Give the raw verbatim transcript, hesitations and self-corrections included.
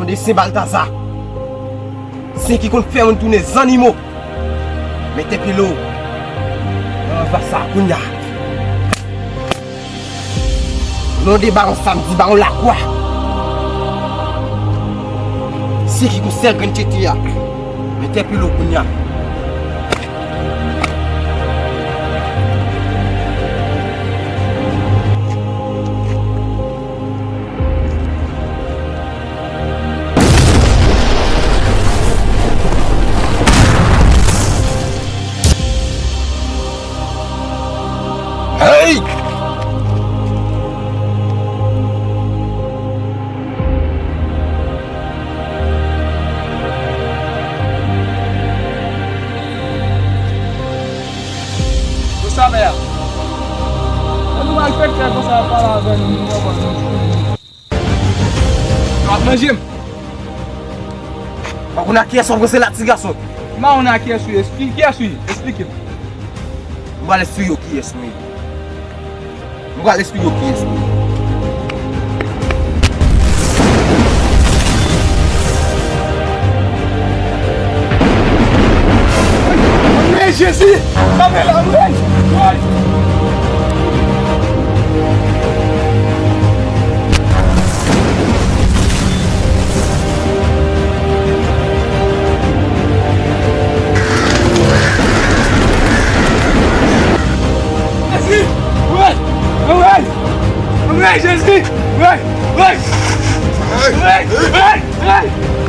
De Sen Baltaza, Sen ki konn fè moun tounen zannimo, m entèpele w nan ranvwa sa a kounye a. Non de Bawon Samdi, Bawon Lakwa, Sen ki konn sèl grenn tete a, m entèpele w kounye a. Hey! Konsa, mè a. Lè nou malfektè konsa ap pale avè nou, nou konprann nou. Nou ap manje m. Ou pa konn a kiyès w ap ranse la, ti gason. M pa konn a kiyès ou ye. Ki, kiyès ou ye? Esplike m. M pral esplike w kiyès mwen ye. M pral esplike w kiyès mwen ye. Anmwey Jezi! Anmwey, anmwey! Jezi! Anmwey! Anmwey! Anmwey Jezi! Anmwey! Anmwey! Anmwey! Anmwey!